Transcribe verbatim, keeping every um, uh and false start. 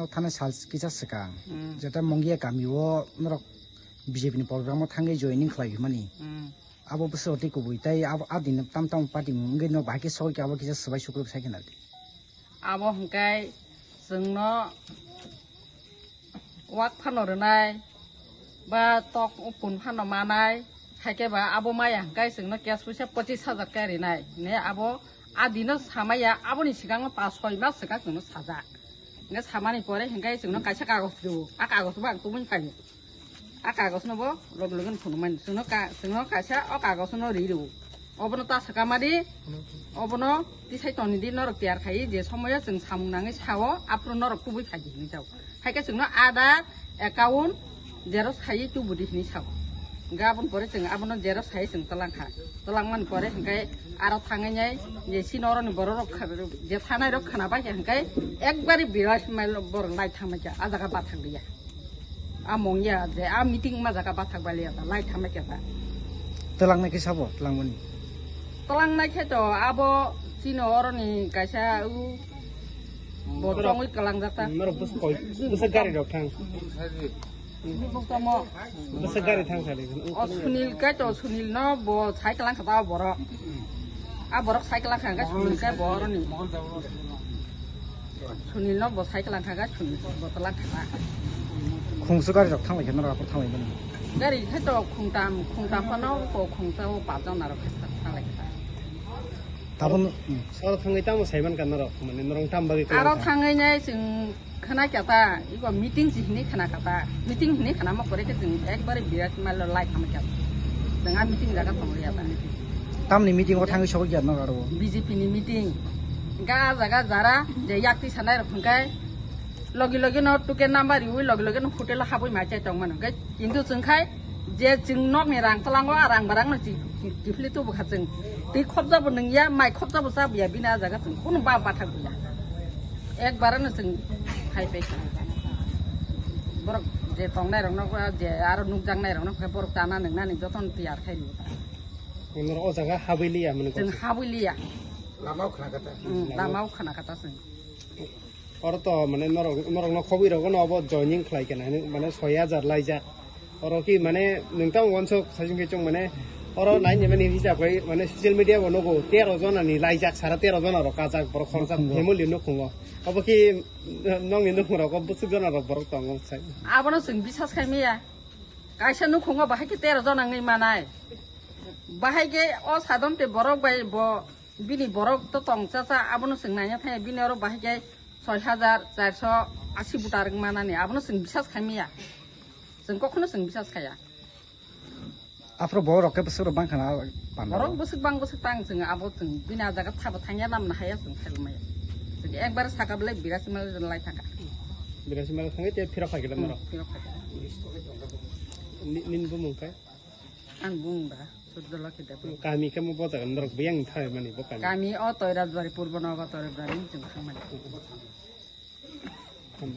Thani sal kisa swkang, hmm, jeta Mongia kami o norok B J P ni program o thangwi joining khlai hwnmani. Hmm. Abo bwswk tei kubui tei abo a din tam tam party wngwi no bahai khe sogwi khe abo kisa swbai sukrwk sai khe nadi. Abo hwnkhe chwngno wak phano rwnai, ba tok pun phano manai, haikhe ba abo maya hwnkhe chwngno cash puisa pochis hajar khe rinai. Ne abo a dino samaya, aboni swkangno pas soi mas swkang chwngno sajak. Hwnkhe samani pore hwnkhe chwngno kaisa kagoj rwo, a kagoj bo ang tubui phaio. A kagoj no bo log login phunukmani. Chwngno ka-, chwngno kaisa o kagoj no ri rwo. Obono ta swkama di, obono tisai toni di, norok tiyar khai je somoyo chwng samung nangwi sao, aphuru norok tubui phaidi hinwi jao. Haikhe chwngno Aadhaar, account, xerox khai tubudi hinwi sao. Hwnkhe aboni pore chwng abono xerox khai chwng twlang kha. Twlangmani pore hwnkhe aro thangwi nai je chini oroni borok rok kha-, je thanai rok khna bai khe hwnkhe ekbari birat mail borok lai thangma kha, a jaga bathang liya. A mongya je a meeting ma jaga bathak baliya ta lai thangma khe ta. Twlangnai khe sabo, twlangmani. Twlangnai khe to abo chini oroni kaisa u bo tongwi twlangjak ta. Norok bwswk koi, bwswk gari rok thang. Bwswk gari thang sadi. O Sunil khe to, Sunil no bo cycle ang kha ta borok. A borok cycle ang kha, Sunil khe bo oroni. Sunil no bo cycle ang kha, Sunil bo twlang kha. Khungsu gari rok thanglai khe norok aphuru thanglai mani. Gari khe to khungtam, khungtam phano ko khungsa o pajon narok khe thanglai kha. Tabuk no, hmm. Oro thangwi tamo saiman ka norok, mane norok tam bagwi kwlwng kha. Aro thangwi nai chwng khna kya ta, iko meeting si hinwi khna kha ta. Meeting hinwi khna ma kore khe chwng ekbare birat mal lo lai khama kya. Chwng a meeting jaga thang ya ta. Tamni meeting o thangwi sokya norok aro. B J P ni meeting. Ga jaga jara je yak ti sanai rok hwnkhe logi logi no tuke number riwi logi logi no hotel o habwi mai chai tong mano. Hwnkhe kintu chwng khai je chwng nokni rang twlango, a rang barang no chi-, chi-, chifli tubu kha chwng. Twi khopjabo nwngya, mai khopjabo chabuya, bini a jaga chwng kunu ba bathak buya. Ekbare no chwng khai pai kha. Borok je tongnai rok no, je aro nukjaknai rok no khe borok chana nwngnani jotono tiyar khai rw ta. Norok o jaga habwi liya mane. Chwng habwi liya. Lama o khna kha ta. Hmm, lama o khna kha ta chwng. Oro to mane norok, norok no khobwi rogo no obo joining khlai khe nai mane soi hajar laijak. Oro ki mane nwng tamo wansuk saichung khe chwng mane oro nai ni mani hisab khai mane social media bo nugo tero jona ni laijak, sara tero jona rok kajak borok khoroksa family nukhungo. Obo ki nokni nukhung rogo bwswk jona rok borok tongo sai. Abono chwng bisas khai maya. Kaisa nukhungo bahai khe tero jona wngwi manai. Bahai khe o sadon te borok bai bo Bini borok to tong cha cha, abono chwng naina thangya, bini oro bahai khe soi hajar charso asi voter wng manani, abono chwng bisas khai maya. Chwng kokhono chwng bisas khaya. Aphuru borok rok khe bwswk rok bang khana panda. Borok bwswk bang bwswk tang chwng abo chwng bini a jaga thabo thangya namna haya chwng khailmaya. Chwng ekbar saka belai birasi mal lai thangkha. Birasi mal thangwi te phirok khai khe Hmm, norok. Phirok khai khe. Ni, nini bumung khe? Ang bumung da, Surjolokhi Debbarma. Kami khe mo bo jaga norok biyang thai mani bo kami. Kami o Toirajbari, Purbo Nogo Toirajbari ni chwng thangmani. Hmm.